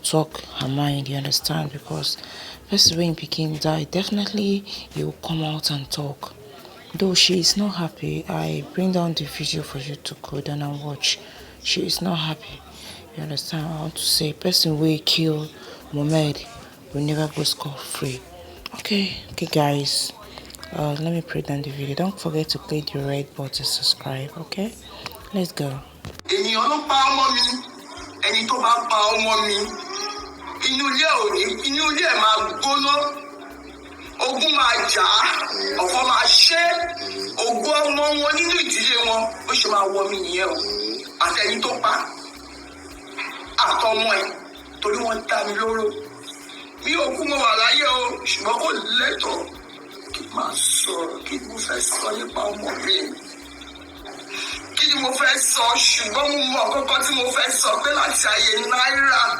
Talk her mind, you understand? Because person wey im pikin die, definitely he will come out and talk. Though she is not happy, I bring down the video for you to go down and watch. She is not happy. You understand? I want to say, person wey kill Mohbad will never go scot free. Okay, guys. Let me put down the video. Don't forget to click the red button, subscribe. Okay, let's go. Ènìyàn ló pa ọmọ mi. Ẹni tó bá pa ọmọ mi, inú ilé ò ní, inú ilé ẹ̀ máa gbóná, ogun máa jà á, ọ̀fọ̀ máa ṣe é, ògo ọmọ wọn nínú ìdílé wọn bó ṣe máa wọ mi nìyẹn o, àtẹni tó pa àtọmọ ẹ̀, torí wọ́n dá mi lóró. Mi ò kú, mo wà láyé o, ṣùgbọ́n kò lẹ́tọ̀ọ́ kí n máa sọ̀rọ̀. Kí ni mo fẹ́ sọ nípa ọmọ mi? Kí ni mo fẹ́ sọ? Ṣùgbọ́n mo mọ àkọ́kọ́ tí mo fẹ́ sọ pé láti ayé náírà